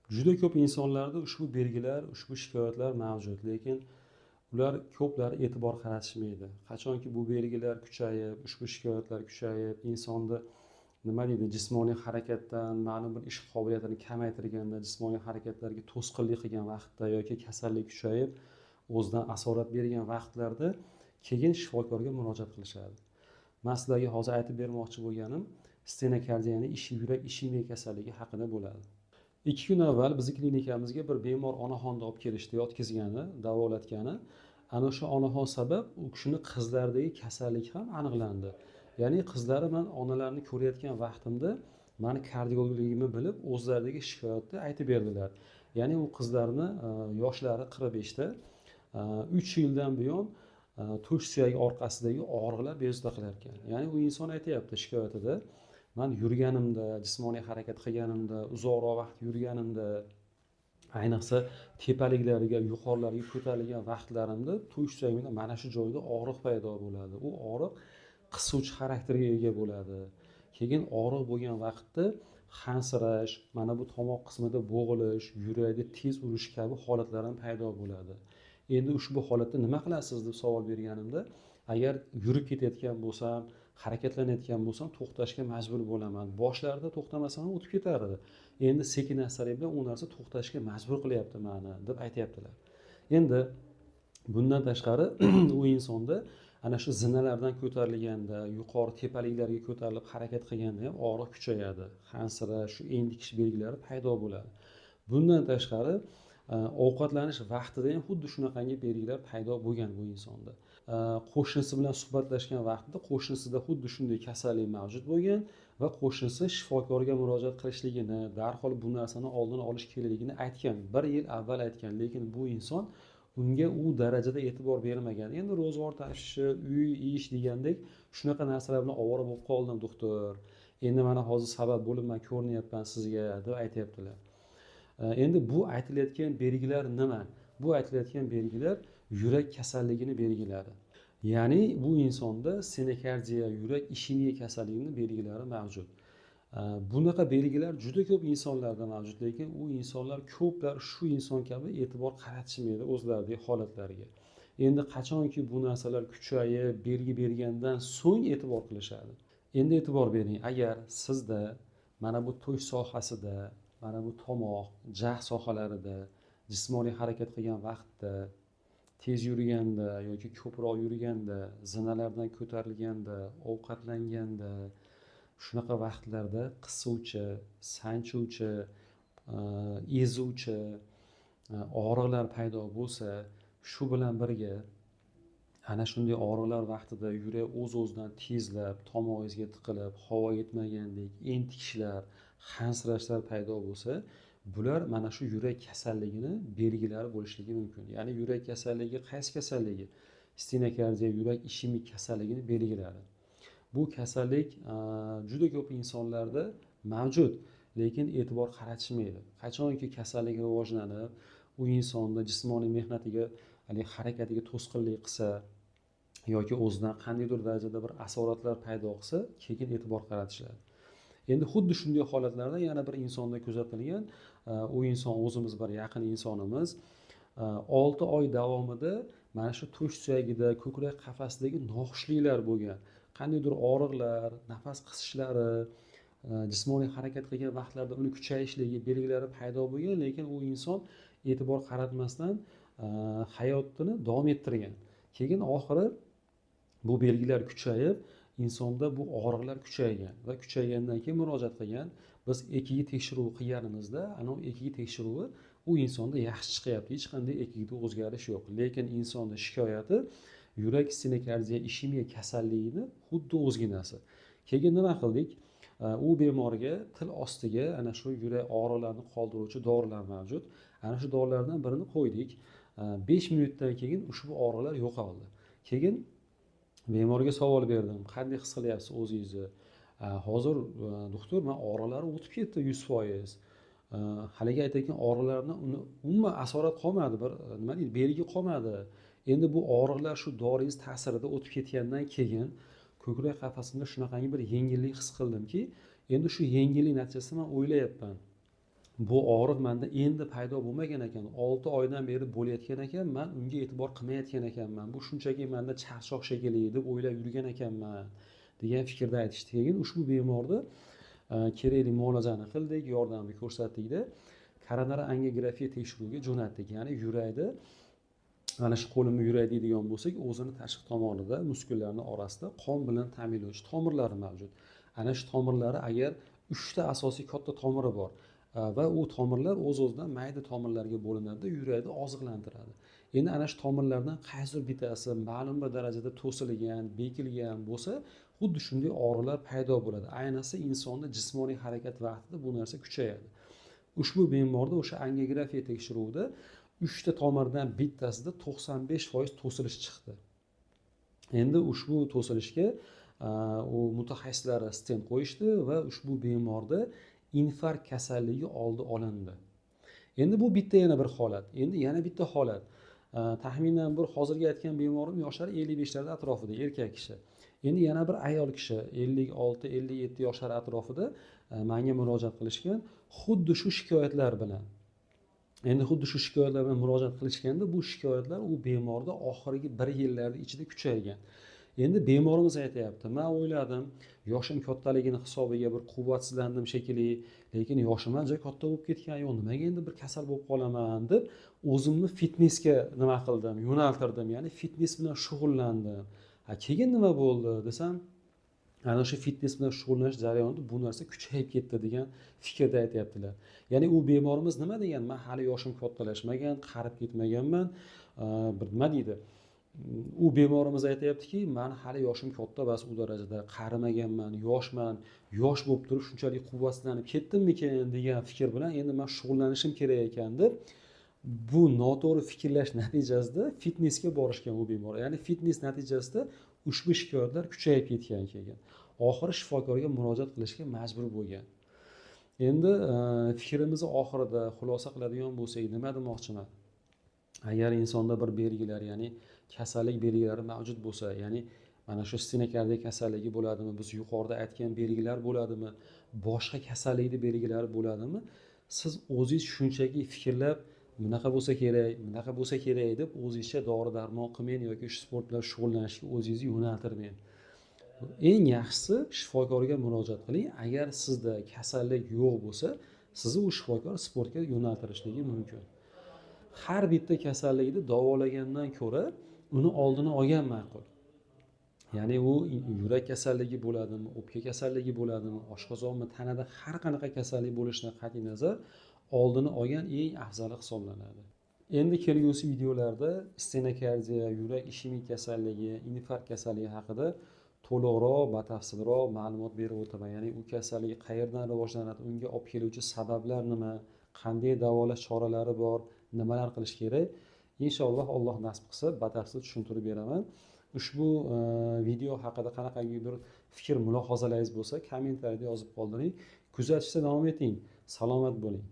Juda ko'p insonlarda ushbu belgilar, ushbu shikoyatlar mavjud, lekin ular ko'plari e'tibor qaratishmaydi. Qachonki bu belgilar kuchayib, ushbu shikoyatlar kuchayib, insonni nima deydi, jismoniy harakatdan ma'lum bir ish qobiliyatini kamaytirganda, jismoniy harakatlarga to'sqinlik qilgan vaqtda yoki kasallik kuchayib, o'zidan asorat bergan vaqtlarda keyin shifokorga murojaat qilishadi. Man sizlarga hozir aytib bermoqchi bo'lganim stenokardiya, ya'ni yurak ishemiya kasalligi haqida bo'ladi. 2 kun avval bizni klinikamizga bir bemor onaxonni olib kelishdi, yotqizgani, davolatgani. Ana o'sha onaxon sabab u kishini qizlaridagi kasallik ham aniqlandi. Ya'ni qizlari man onalarni ko'rayotgan vaqtimda mani kardiologligimni bilib, o'zlaridagi shikoyatni aytib berdilar. Ya'ni u qizlarni yoshlari 45da, 3 yildan buyon to'sh suyagi orqasidagi og'riqlar bezovta qilar ekan. Ya'ni u inson aytyapti shikoyatida: man yurganimda, jismoniy harakat qilganimda, uzoqroq vaqt yurganimda, ayniqsa tepaliklariga, yuqorilarga ko'tarilgan vaqtlarimda to'sh suyagimda mana shu joyda og'riq paydo bo'ladi. U og'riq qisuvchi xarakterga ega bo'ladi. Keyin og'riq bo'lgan vaqtda hansirash, mana bu tomoq qismida bo'g'ilish, yurakda tez urish kabi holatlar ham paydo bo'ladi. Endi ushbu holatda nima qilasiz deb savol berganimda, agar yurib ketayotgan bo'lsam, harakatlanayotgan bo'lsam, to'xtashga majbur bo'laman. Boshlarida to'xtamasam ham o'tib ketar edi. Endi sekin astalik bilan u narsa to'xtashga majbur qilyapti mani, deb aytyaptilar. Endi bundan tashqari u insonda ana shu zinalardan ko'tarilganda, yuqori tepaliklarga ko'tarilib harakat qilganda ham og'riq kuchayadi. Hansirash, shu entikish belgilari paydo bo'ladi. Bundan tashqari ovqatlanish vaqtida ham xuddi shunaqangi belgilar paydo bo'lgan bu insonda. Qo'shnisi bilan suhbatlashgan vaqtida qo'shnisida xuddi shunday kasallik mavjud bo'lgan va qo'shnisi shifokorga murojaat qilishligini, darhol bu narsani oldini olish kerakligini aytgan. 1 yil avval aytgan, lekin bu inson unga u darajada e'tibor bermagan. Endi ro'zg'or tashvishi, uy, ish degandek shunaqa narsalar bilan ovora bo'lib qoldim, doktor. Endi mana hozir sabab bo'lib man ko'rinyapman sizga, deb aytyaptilar. Endi bu aytilayotgan belgilar nima? Bu aytilayotgan belgilar yurak kasalligini belgilari. Ya'ni bu insonda stenokardiya, yurak ishemiya kasalligini belgilari mavjud. Bunaqa belgilar juda ko'p insonlarda mavjud, lekin u insonlar ko'plar shu inson kabi e'tibor qaratishmaydi o'zlaridagi holatlarga. Endi qachonki bu narsalar kuchayib, belgi bergandan so'ng e'tibor qilishadi. Endi e'tibor bering, agar sizda mana bu to'sh sohasida, mana bu tomoq, jag' sohalarida jismoniy harakat qilgan vaqtda, tez yurganda yoki ko'proq yurganda, zinalardan ko'tarilganda, ovqatlanganda, shunaqa vaqtlarda qisuvchi, sanchuvchi, ezuvchi og'riqlar paydo bo'lsa, shu bilan birga ana shunday og'riqlar vaqtida yurak o'z-o'zidan tezlab, tomog'ingizga tiqilib, havo yetmagandek entikishlar, hansirashlar paydo bo'lsa, bular mana shu yurak kasalligini belgilari bo'lishligi mumkin. Ya'ni yurak kasalligi qaysi kasalligi? Stenokardiya, yurak ishemik kasalligini belgilari. Bu kasallik juda ko'p insonlarda mavjud, lekin e'tibor qaratishmaydi. Qachonki kasallik rivojlanib, u insonda jismoniy mehnatiga, haligi harakatiga to'sqinlik qilsa yoki o'zidan qandaydir darajada bir asoratlar paydo qilsa, keyin e'tibor qaratishadi. Endi xuddi shunday holatlarda yana bir insonda kuzatilgan, u inson o'zimiz bir yaqin insonimiz, 6 oy davomida mana shu to'sh suyagida, ko'krak qafasidagi noxushliklar bo'lgan. Qandaydir og'riqlar, nafas qisishlari, jismoniy harakat qilgan vaqtlarda uni kuchayishligi belgilari paydo bo'lgan, lekin u inson e'tibor qaratmasdan hayotini davom ettirgan. Keyin oxiri bu belgilar kuchayib, insonda bu og'riqlar kuchaygan va kuchaygandan keyin murojaat qilgan. Biz EKG tekshiruvi qilganimizda, ana u EKG tekshiruvi u insonda yaxshi chiqyapti, hech qanday EKGda o'zgarish yo'q. Lekin insonda shikoyati yurak stenokardiya ishemiya kasalligini xuddi o'zginasi. Keyin nima qildik? U bemorga til ostiga ana shu yurak og'riqlarini qoldiruvchi dorilar mavjud. Ana shu dorilardan birini qo'ydik. 5 minutdan keyin ushbu og'riqlar yo'qoldi. Keyin bemorga savol berdim: qanday his qilyapsiz o'zingizni? Hozir, doktor, man og'riqlarim o'tib ketdi 100%. Haligi aytayotgan og'riqlardan uni umuman asorat qolmadi, bir nima deydi, belgi qolmadi. Endi bu og'riqlar shu doringiz ta'sirida o'tib ketgandan keyin ko'krak qafasimda shunaqangi bir yengillik his qildimki, endi shu yengillik natijasida man o'ylayapman, Bu og'riq manda endi paydo bo'lmagan ekan, 6 oydan beri bo'layotgan ekan, man unga e'tibor qilmayotgan ekanman, bu shunchaki manda charchoq shekilli deb o'ylab yurgan ekanman degan fikrda aytishdi. Keyin ushbu bemorni kerakli muolajani qildik, yordamni ko'rsatdikda koronar angiografiya tekshiruviga jo'natdik. Ya'ni yurakni, mana shu qo'limni yurak deydigan bo'lsak, o'zini tashqi tomonida muskullarni orasida qon bilan ta'minlovchi tomirlari mavjud. Ana shu tomirlari, agar 3 ta asosiy katta tomiri bor va u tomirlar o'z o'zidan mayda tomirlarga bo'linadida, yurakni oziqlantiradi. Endi ana shu tomirlardan qaysidir bittasi ma'lum bir darajada to'silgan, bekilgan bo'lsa, xuddi shunday og'riqlar paydo bo'ladi. Ayniqsa insonni jismoniy harakat vaqtida bu narsa kuchayadi. Ushbu bemorda o'sha angiografiya tekshiruvida 3 ta tomirdan bittasida 95% to'silish chiqdi. Endi ushbu to'silishga u mutaxassislar stent qo'yishdi va ushbu bemorda infarkt kasalligi oldi olindi. Endi bu bitta yana bir holat. Endi yana bitta holat, taxminan bir hozirgi aytgan bemorim yoshlari 55larda atrofida, erkak kishi. Endi yana bir ayol kishi, 56-57 yoshlar atrofida, manga murojaat qilishgan xuddi shu shikoyatlar bilan. Endi xuddi shu shikoyatlar bilan murojaat qilishganda, bu shikoyatlar u bemorda oxirgi bir yillarni ichida kuchaygan. Endi bemorimiz aytyapti: man o'yladim, yoshim kattaligini hisobiga bir quvvatsizlandim shekilli, lekin yoshim ancha katta bo'lib ketgan yo'q, nimaga endi bir kasal bo'lib qolaman deb o'zimni fitnesga nima qildim, yo'naltirdim, ya'ni fitnes bilan shug'ullandim. Ha, keyin nima bo'ldi desam, ana o'sha fitnes bilan shug'ullanish jarayonida bu narsa kuchayib ketdi degan fikrda aytyaptilar. Ya'ni u bemorimiz nima degan: man hali yoshim kattalashmagan, qarib ketmaganman, bir nima deydi, u bemorimiz aytyaptiki, man hali yoshim katta emas, u darajada qarimaganman, yoshman, yosh bo'lib turib shunchalik quvvatsizlanib ketdimmikin degan fikr bilan endi man shug'ullanishim kerak ekan deb, bu noto'g'ri fikrlash natijasida fitnesga borishgan u bemor. Ya'ni fitnes natijasida ushbu shikoyatlar kuchayib ketgan, keyin oxiri shifokorga murojaat qilishga majbur bo'lgan. Endi fikrimizni oxirida xulosa qiladigan bo'lsak, nima demoqchiman? Agar insonda bir belgilar, ya'ni kasallik belgilari mavjud bo'lsa, ya'ni mana shu stenokardiya kasalligi bo'ladimi, biz yuqorida aytgan belgilar bo'ladimi, boshqa kasallikni belgilari bo'ladimi, siz o'zingiz shunchaki fikrlab, bunaqa bo'lsa kerak, bunaqa bo'lsa kerak deb o'zingizcha dori darmon qilmang yoki shu sport bilan shug'ullanishga o'zingizni yo'naltirmang. Eng yaxshisi, shifokorga murojaat qiling. Agar sizda kasallik yo'q bo'lsa, sizni u shifokor sportga yo'naltirishligi mumkin. Har bitta kasallikni davolagandan ko'ra uni oldini olgan ma'qul. Ya'ni u yurak kasalligi bo'ladimi, o'pka kasalligi bo'ladimi, oshqozonmi, tanada har qanaqa kasallik bo'lishidan qat'iy nazar, oldini olgan eng afzali hisoblanadi. Endi kelgusi videolarda stenokardiya, yurak ishemik kasalligi, infarkt kasalligi haqida to'liqroq, batafsilroq ma'lumot berib o'taman. Ya'ni u kasallik qayerdan rivojlanadi, unga olib keluvchi sabablar nima, qanday davolash choralari bor, nimalar qilish kerak, inshaalloh, Alloh nasib qilsa, batafsil tushuntirib beraman. Ushbu video haqida qanaqangidir fikr mulohazalaringiz bo'lsa, kommentariyada yozib qoldiring. Kuzatishda davom eting, salomat bo'ling.